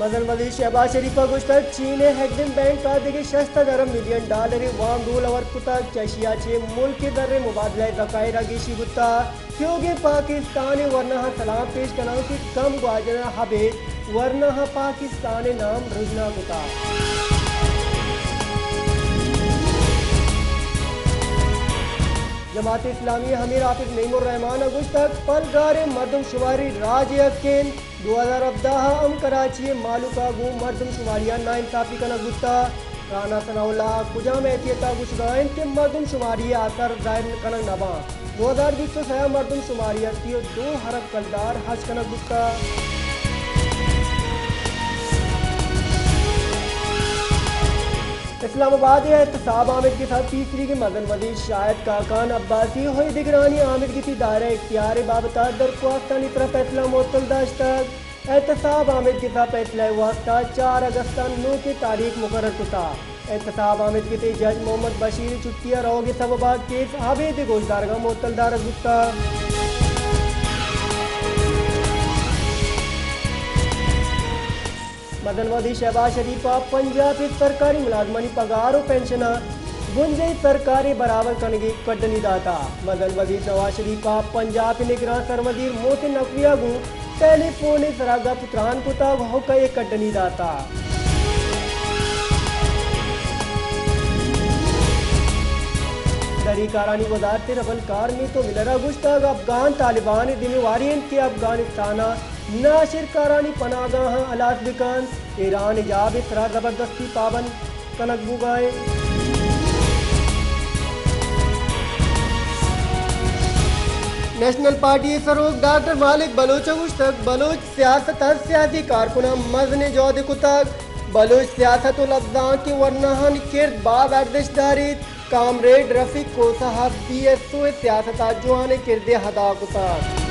مزن وزیر شہباز شریف ءَ گوشتگ، چین ءَ ایگزم بینک ءَ دگہ شش سد ارب ملین ڈالر ءِ وام رول آورت کتگ، چہ ایشی ءَ چہ ملک ءِ زر ءِ مبادلہ ءِ ذخائر ءَ گیشی بوتگ۔ تیوگیں پاکستان ءِ ورناہاں سلام پیش کناں کہ کم گواجن ءَ ابید ورناہاں پاکستان ءِ نام رژنا کتگ۔ جماعت اسلامی ءِ امیر حافظ نعیم الرحمان ءَ گوشتگ، پلگار ءِ مردم شماری راج ءِ حق انت۔ دو ہزار ہبدہ ءَ ہم کراچی ءِ مہلوک ءَ گوں مردم شماری ءَ ناانصافی کنگ بوتگ۔ رانا ثناء اللہ ءَ کجام حیثیت ءَ گوشگ ءَ انت کہ مردم شماری ءِ اثر ظاہر کنگ نہ باں؟ دو ہزار بیست ءُ سئے ءَ مردم شماری ءَ سی ءُ دو ارب کلدار ہرچ کنگ بوتگ۔ اسلام آباد ءِ احتساب آمیدگس ءَ پیسریگیں مزن وزیر شاہد خاقان عباسی ءُ دگرانی آمیدگسی دائرہ اختیار ءِ بابت ءَ درخواستانی سرا فیصلہ معطل داشتگ۔ احتساب آمیدگس ءَ فیصلہ ءِ واستہ چار اگست ءَ نوکیں تاریخ مقرر کتگ۔ احتساب آمیدگس ءِ جج محمد بشیر ءِ چھٹی ءَ روگ ءِ سبب ءَ کیس ابید ءِ گوشدارگ ءَ معطل دارگ بوتگ۔ مزن وزیر شہباز شریف ءَ پنجاب ءِ سرکاری ملازمانی پگار ءُ پنشن ءَ بنجاہی سرکار ءِ برابر کنگ ءِ کڈنی داتگ۔ مزن وزیر نواز شریف ءَ پنجاب ءِ نگراں سروزیر محسن نقوی ءَ گوں ٹیلی فون ءِ سرا گپ ءُ تران کتگ ءُ کئے کڈنی داتگ۔ دری کارانی وزارت ءِ ربل کار میتو ملر ءَ گوشتگ، افغان طالبان ءِ ذمہ واری انت کہ افغانستان ءَ ناشرکارانی پناہ گاہاں ہلاس بہ کنت، ایران حجاب ءِ سرا زبردستی پابند کنگ بوگ ءَ انت۔ نیشنل پارٹی ءِ سروک ڈاکٹر مالک بلوچ ءَ گوشتگ، بلوچ سیاست ءَ سیاسی کارکناں مزنیں جہدے کتگ۔ بلوچ سیاست ءُ لبزانک ءِ ورناہانی کرد باز ارزشت داریت۔ کامریڈ رفیق کھوسہ ءَ بی ایس او ءِ سیاست ءَ جوانیں کردے ادا کتگ۔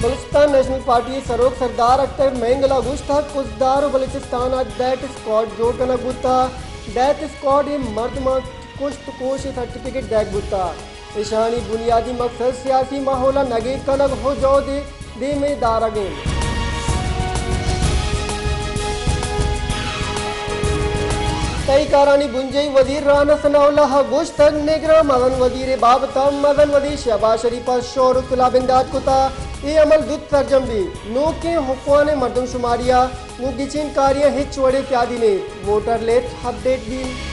بلوچستان نیشنل پارٹی ءِ سروک سردار اختر مینگل ءَ گوشتگ، خضدار ءُ بلوچستان ءَ ڈیتھ اسکواڈ جوڑ کنگ بوتگ۔ ڈیتھ اسکواڈ ءِ مردماں کشت ءُ کوش ءِ سرٹیفکیٹ دئیگ بوتگ۔ ایشانی بنیادی مقصد سیاسی ماحول ءَ نگیگ کنگ ءُ جہد ءِ دیم ءَ دارگ انت۔ تہی کارانی بنجاہی وزیر رانا ثناء اللہ ءَ گوشتگ، نگراں مزن وزیر ءِ بابت ءَ مزن وزیر شہباز شریف ءَ شور ءُ سلاہ بندات کتگ، اے عمل زوت سرجم بیت۔ نوکیں حکمران ءِ مردم شماری ءَ گوں گچین کاریاں ہچ وڑیں سیادی نیست، ووٹر لسٹ اپ ڈیٹ بیت۔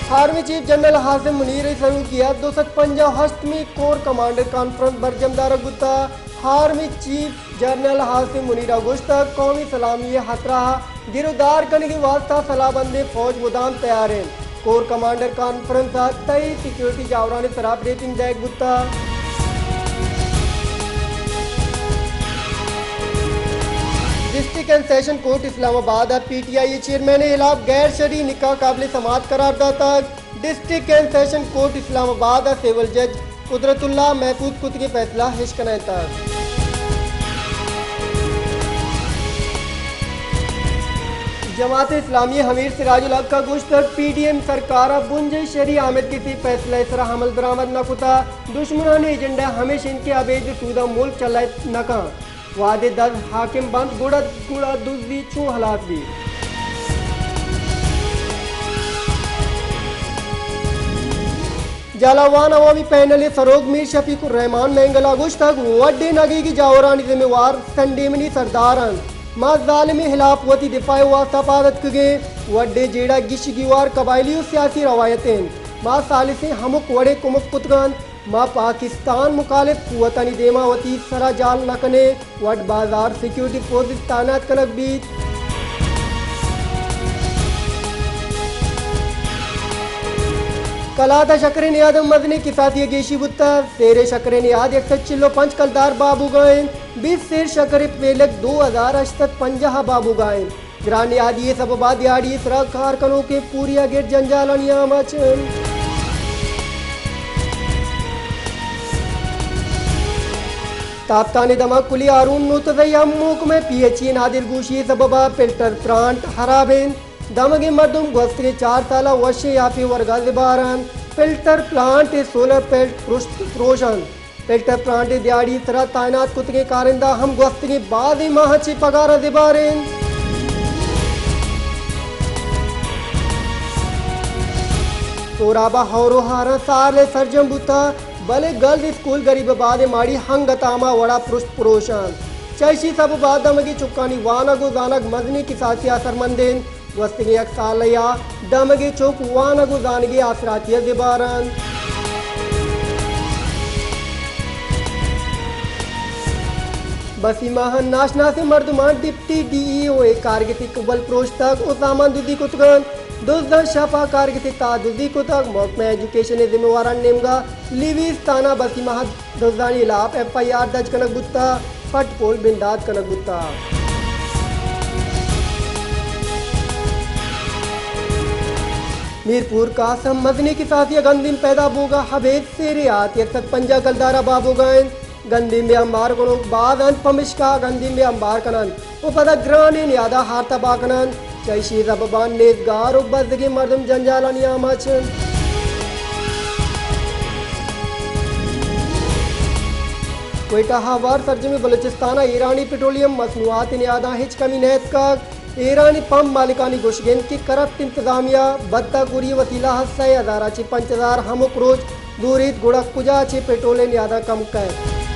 آرمی چیف جنرل عاصم منیر ءِ سروکی ءَ دو سد پنجاہ ءُ ہشتمی کور کمانڈر کانفرنس برجم دارگ بوتگ۔ آرمی چیف جنرل عاصم منیر ءَ گوشتگ، قومی سلامی ءِ ہترہ ءَ گرودار کنگ ءِ واستہ سلاہ بندیں فوج مدام تیار انت۔ کور کمانڈر کانفرنس ءَ تہی سیکورٹی جاورانی سرا بریفنگ دئیگ بوتگ۔ ڈسٹرکٹ اینڈ سیشن کورٹ اسلام آباد ءَ پی ٹی آئی ءِ چیئرمین ءِ ہلاپ غیر شرعی نکاح قابل سماعت قرار داتگ۔ ڈسٹرکٹ اینڈ سیشن کورٹ اسلام آباد ءَ سول جج قدرت اللہ محفوظ کتگیں فیصلہ اش کنائینتگ۔ جماعت اسلامی ءِ امیر سراج الحق ءَ گوشتگ، پی ڈی ایم سرکار ءَ بنجاہی شرعی آمیدگس ءِ فیصلہ ءِ سرا عمل درآمد نہ کتگ، دشمنانی ایجنڈا ہمیش انت کہ ابید ءِ سودا ملک چلائینت نہ کنت۔ وہدے دز حاکم بنت، گڑا، گڑا دزی چوں ہلاس بیت؟ جھالاوان عوامی پینل ءِ سروک میر شفیق الرحمان مینگل ءَ گوشتگ، وڈیں نگیگی جاورانی ذمہ وار سنڈیمنی سردار انت۔ ما ظالمیں ہلاپ وتی دفاع ءِ واستہ پاد اتکگیں۔ وڈیں جیڑہ گیش گیوار قبائلی ءُ سیاسی روایت انت۔ ما ثالثیں ہمک وڑیں کمک کتگ انت۔ ما پاکستان مخالف قوتانی دیما وتی سرا جال نہ کنیں، وڈ بازار سیکورٹی فورسز تعینات کنگ بیت۔ کلات ءَ شکریں نیاد ءِ مزنیں کساسی ءِ گیشی بوتگ۔ سیر ءِ شکریں نیاد یک سد چل ءُ پنچ کلدار بہا بوگا انت، بیست سیر شکر ءِ پیلک دو ہزار ہشت سد پنجاہ بہا بوگا انت۔ گران نیادی ءِ سبب ءَ دیہاڑی ءِ سرا کار کنوکیں پوری ءَ گر جنجالانی آماچ انت۔ تاپتان ءِ دمگ کلی ہارون نوتزئی ءِ ہم محکمہ پی ایچ ای ءِ نادرگوشی ءِ سبب ءَ فلٹر پلانٹ ہراب انت۔ دمگیں مردم گوستگیں چار سال ءَ وشیں یاپی ورگ ءَ زبہر انت۔ فلٹر پلانٹ ءِ سولر پیلٹ پرشت پروش انت۔ فلٹر پلانٹ ءِ دیاڑی ءِ سرا تعینات کتگیں کارندہ ہم گوستگیں بازیں ماہ ءَ چہ پگار ءَ زبہر انت۔ سوراب ءَ ہور ءُ ہاراں سال ءَ سرجم بوتگ، بلے گرلز اسکول گریب آباد ءِ ماڑی ہنگت ءَ ہما وڑا پرشت پروش انت۔ چہ ایشی سبب ءَ دمگی چکانی وانگ ءُ زانگ مزنیں کساسے ءَ اثرمند انت۔ گوستگیں یک سالے ءَ دمگی چک وانگ ءُ زانگی آسراتی ءَ زبہر انت۔ بسیماہ ءَ ناشناسیں مردماں ڈپٹی ڈی ای او ءِ کارگسی کبل پروشتگ ءُ سامان دزی کتگ انت۔ دزاں شپ ءَ کارگسی تہا دزی کتگ۔ محکمہ ایجوکیشن ءِ ذمہ وارانی نیمگ ءَ لیویز تھانہ بسیماہ ءَ دزانی ہلاپ ایف آئی آر درج کنگ بوتگ، پٹ پول بندات کنگ بوتگ۔ میرپور کاس ءَ مزنیں کساسے ءَ گندیم پیدا بوگ ءَ ابید سیرے آت، یک سد پنجاہ کلدار ءَ بہا بوگ ءَ انت۔ گندیم ءِ امبار کنوک باز انت، پمشکا گندیم ءِ امبار کن انت ءُ پدا گرانیں نیاد ءَ ہارت ءَ بہا کن انت۔ چہ ایشی سبب ءَ نیزگار ءُ بزگیں مردم جنجالانی آماچ انت۔ کوئٹہ ءَ ہوار سرجمیں بلوچستان ءَ ایرانی پٹرولیم مصنوعات ءِ نیاداں ہچ کمی نہ اتکگ۔ ایرانی پمپ مالکانی گوشگ انت کہ کرپٹ انتظامیہ بدتہ کوری ءِ وسیلہ ءَ سئے ہزار ءَ چہ پنچ ہزار ہمک روچ زوریت، گڑا کجا چہ پٹرول ءِ نیاداں کم کئیت؟